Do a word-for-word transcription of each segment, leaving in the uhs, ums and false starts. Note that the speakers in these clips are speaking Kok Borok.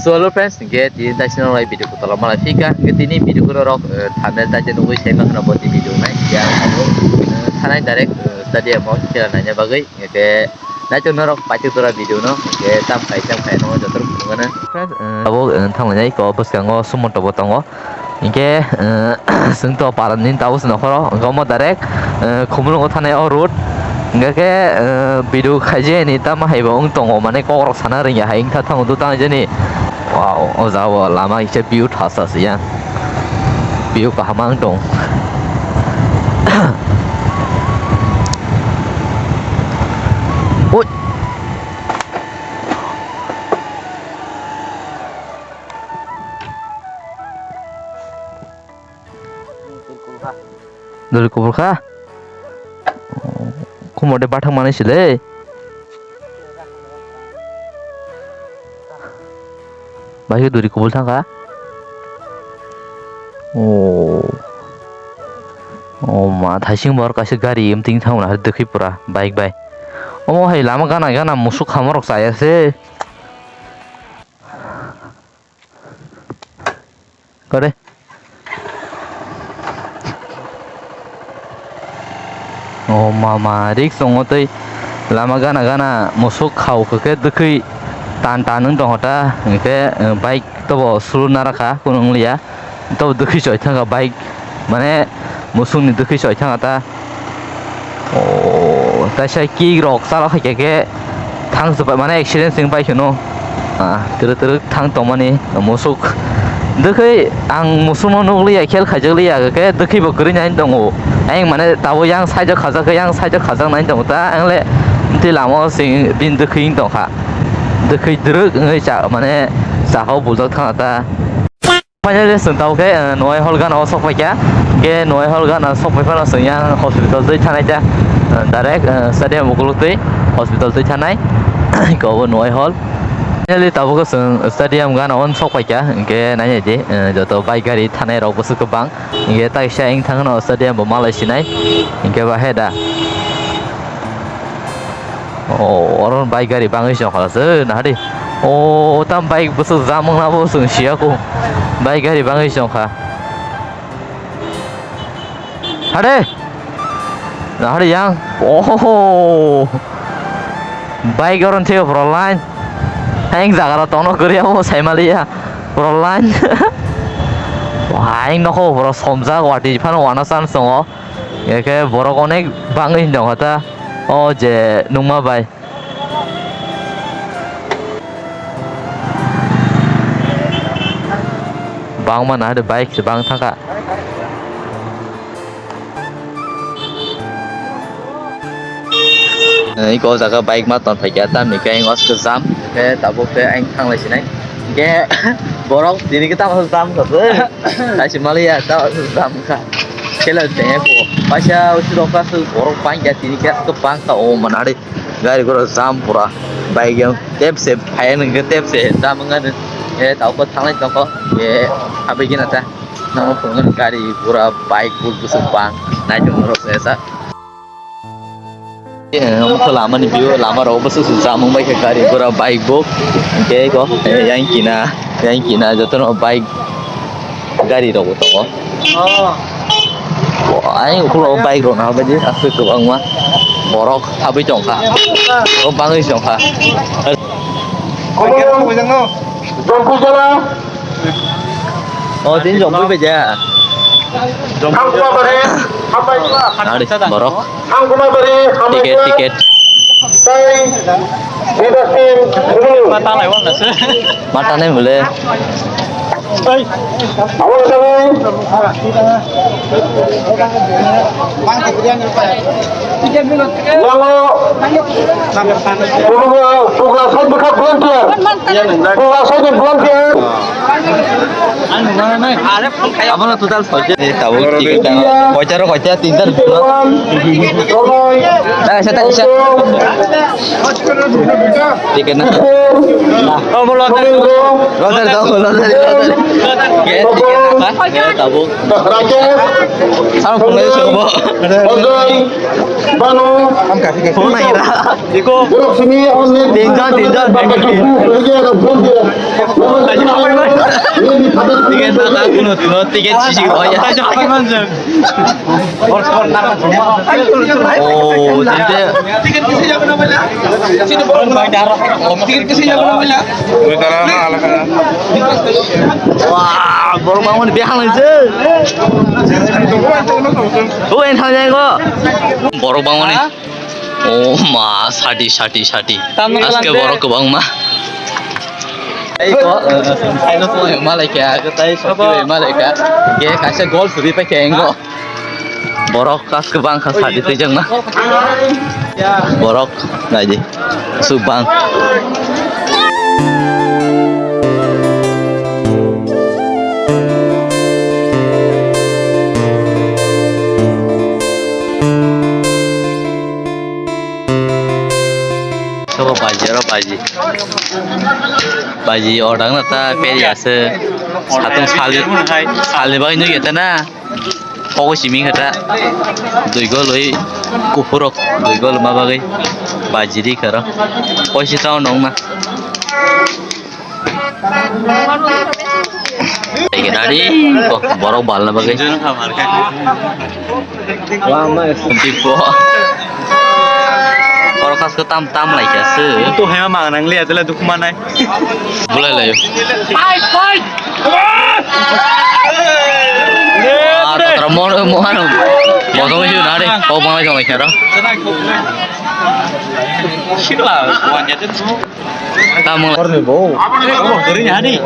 So hello friends, hingke tini taisino lai video kotolo malai phika, hingke tini video kono rok, eh, thumbnail taite nugui sai makhana bo tini video nai, ya, eh, thanai direct, eh, stadium o khela naina bagwi, hingke naitok norok paithak tora video no, hingke tam khai tam khai no joto rok phunukgana. Friends, eh, abo, eh, thanglainai ko bwskango sumo tobo tongo. Hingke, eh, chwng to parani tabuk se nokhoro, hingke omo direct, eh, Khumulwngo thanai o road. Hingke khe, eh, video khaijani tamo hai bo wng tongo, mane kokrok sana rwngya hai wngkha tamo dutang jani. Wow, o jaga o lama kisa view thasa se ya. View kaham ang tong. Oi. Dori kubur kha. Khumode bathang manwi sile. Bai dori kubul thangkha. Oh. Oh ma, thaising bor kaisa gari emting thangna hari dwkhwi pura bike bai. Omo hai lama gana gana musuk khamorok chaya se. Kore. O mama, risk tongo tei lama gana gana musuk khao khe dwkhwi tan tan wng tongkha ta, hwnkhe, eh, bike tobo sulu narakha, kunu wngliya, tobo dwkhwi choi thangkha bike, mane musukni dwkhwi choi thangkha ta. O, kaisa kick rok chalok hai khe, khe thang se pai mane accident se pai kheno. Ah, twrwk twrwk thang tongmani musuk. Dwkhwi ang musukno nukliya, khel khaijak liya, khe dwkhwi bo kwrwi nai tongo. Ang mane tabuk yang side o khajak khe, yang side o khajak nai tongo ta, ang le twi lama o se bini dwkhwi wng tongkha. Dwkhwi dwrwk wngwi cha-, mane chakao buljak thangkha ta. Finally, chwng tabuk khe, eh, Noaihal gana o sok paikha. Khe Noaihal gana sok pai phano chwng yang hospital twi thanai ta, eh, direct, eh, stadium ukuluk twi hospital twi thanai. Khe obo Noaihal. Finally, tabuk khe chwng stadium gana o sok paikha. Hwnkhe nainai di, eh, joto bike gari thanai rok bwswk kwbang. Hwnkhe taisa wng thangno stadium bo malai sinai. Hwnkhe ba he da. O, oro bike gari bangwi se ongkha se, nahadi. O, tam bike bwswk jam wngna bo chwng siya kho. Bike gari bangwi se ongkha. Hade. Nahadi yang. Ohoho. Bike oro thwiyo bro line. Ang jaga rok tongno kwrwi abo saimaliya. Bro line. Wah, ang nokho bro somjak watwi phano wana chance tongo. Hwnkhe borok onek bangwi hinwi tongkha ta, o je nungma bai. Bangma na de bike se bang thangkha. Eh, iko jaga bike ma ton phaikha, tamni khe ang osko jam, khe tabuk khe ang thanglai sinai. Khe borok tini khe tamo jam kha se. Kaisa maliya tamo jam kha. Khela tengya ko. Paisa usi rok ka su borok bang ya tini khe ko bang ka o manari. Gari gora jam pura. Bike yang tep se phai nang khe tep se jam ngan. Eh, tau ko thanglai tong ko. Eh, abe gina ta. Nang phungan gari gora bike buk busuk bang. Nai jong rok se sa. Eh, omo khe lama ni view, lama rok bwswk se jamung bai khe gari gura bike bo. Hwnkhe eko, eh, yang kina, yang kina jotono bike gari rok bo tongo. Ayang ukulok o bike rok naharbaidi aswk kwbangma borok habwi tongkha, o bangwi tongkha. O, tini jom bui bai ja. Nari, borok. Tiket, tiket. Ma tanai mole. Pugla side bwkha volunteer. Pugla side volunteer. Abono total soita ni tabuk ticket ta. Koita ro koita, tinta ro duita. Ta kaisa, ta kaisa. Ticket na. Oh, mo lottery. Lottery ta, lottery, lottery. Ticket, ticket na. Tabuk. Ang phone nai sabo. Phone nai ra. Iko. Tinjon, tinjon. Ticket na, kuno, kuno ticket sisi ko ya. Oh, tinta. Wah, borok bangmani bihang nai se. Oi, thang jai go. Borok bangmani. Oh ma, sati, sati, sati. Aske borok kwbangma. Ei ko, eh, saino to malai kha, tai soti malai kha. Ke kaisa gol suri pa khe engo. Borok kas kwbang kha sadi twijangma. Borok naidi. Aswk bang. Sobo baji, oro baji. Baji, odang na ta peri ase. Satung sali, sali bai nugya ta na. Pogo simi khe ta. Dui gol oi kuphurok, dui gol ma bagwi. Baji ri kharo. Poisa tao nong na. Tei khe nari, bo-, borok balna bagwi. Dipo. Borok kasko tam, tam lai kha se. Tu hema mang nang liya, tela dukhu manai. Bulai lai. Ah, tara mo, mo ano. Mo tong si nari, ko bang lai kha ro. Sila, wanya tu. Tamo. Korni bo. Bo, dori ni hani.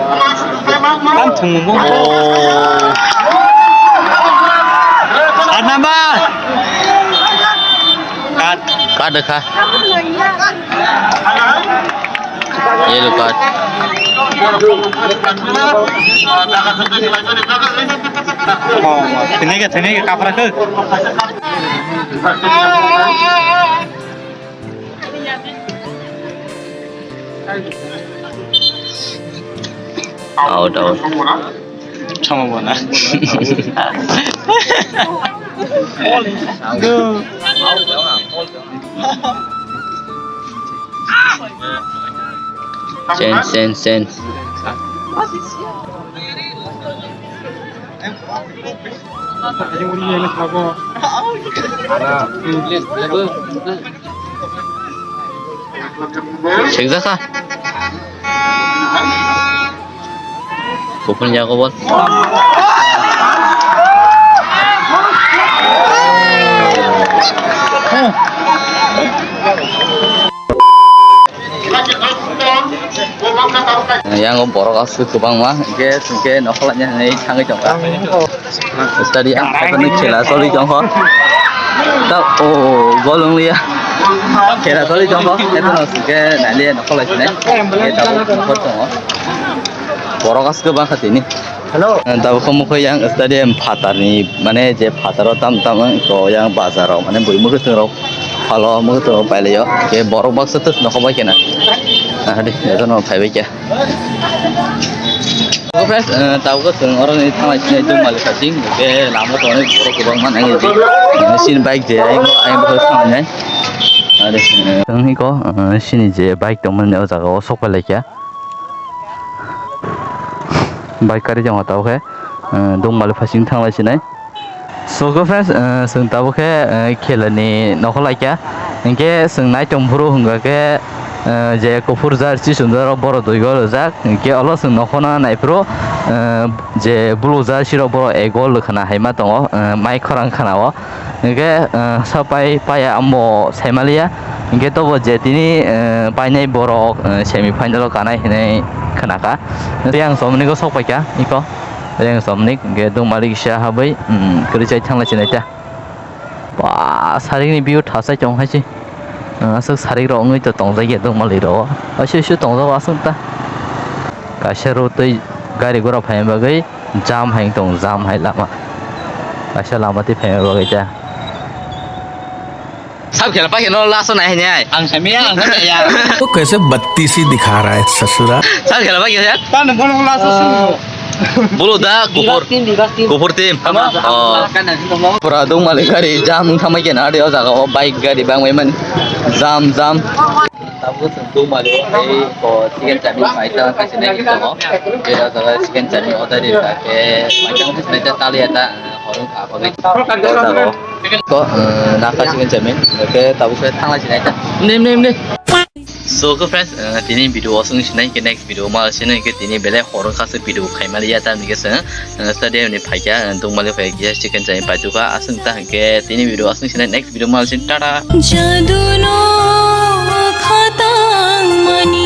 Tam thung bo. Oh. Sat number. Kat. Kat dekha. Yellow card. Oh, sini ke, sini ke, kapra ke. Out, out. Tamo bona. Go. Change, change, change. Sengjakha. Kupun jago bol. Yang borok aswk kwbangma, hingke, hingke nokhorlainani thangwi tongkha. Stadium, khela choli tongkha. Ta, o, gol wngya. Khela choli tongkha. Etono hingke naliya nokhorlai sinai. Hingke tabuk nokhor tongo. Borok aswk bangkha tini. Hello. Tabuk khe mokhe yang stadium phatarni, mane je phataro tam tam wng kho yang bazaro, mane bui mwkhwtwng rok phalo mwkhwtwng rok pailaio. Hingke borok baksa tok nokhor bai khena. Ahadi, jotono phaibai khe. Friends, eh, tabuk chwng oroni thanglai sinai Dungmali Phasing, hingke lama tongo borok kwbangma nangya di. Chini bike je ayang, ayang bo thanglai nai. Are, eh, wng hiko, eh, chini je bike tongmani o jaga o sok pai laikha. Bike kari jama tabuk khe, eh, Dungmali Phasing thanglai sinai. So, go friends, eh, chwng tabuk khe, eh, khelani nokhor laikha. Hinkhe chwng nai tong phuru hwnkha khe, eh, je kuphur jersey chumjak rok borok dui gol rijak. Hinkhe olo chwng nokhorno nai phuru, eh, je blue jersey rok borok ek gol khna hai ma tongo, eh, mai khorang khna o. Hinkhe, eh, sa pai paya amo sai maliya. Hinkhe tobo je tini, eh, painai borok, eh, semi final o kanai hinui khna kha. Tei ang somni go sok pai kha iko. Reng somnik, hingke Dungmali kisa habwi, mm, kwrwi chai thanglai sinai ta. Ba, sarik ni view thasai tong hai se. Ah, aswk sarik rok wngwi to tongjak ya Dungmali rok. Aisuk, aisuk tongjak aswk ta. Kaisa rw twi gari gura phaima bagwi Jam hai tong, jam hai lama. Kaisa lama tei phaima bagwi ta. Sab khela paikhe no last nai hai nai. Ang sami ya, ang sami ya. तो कैसे बत्तीसी दिखा रहा है ससुरा? Sab khela paikhe ya. Tan bono last. Bolo da, Bigas kupur. Team, Bigas team. Kupur team. Oh. Pura dong malik gari jam thamai kena ade o jaga o bike gari bang maiman jam jam. Tabuk chwng dong malik o tei ko chicken chami mai ta kasi nai kita mo. Kera jaga chicken chami order di ta ke mai ta kasi nai ta tali ta horong kha bagwi. Ko naka chicken chami ke tabuk se thanglai sinai ta. Nim nim nim. So, okay, friends, uh, tini video aswng sinai ke next video ma sinai ke tini belai horo khaswk video khaimaliya ta nike se, uh, stadium ni phaikya, uh, dongmali phaikya chicken chai paituka aswng ta hwnkhe tini video aswng sinai next video ma sin tata. Jaduno khatang mani.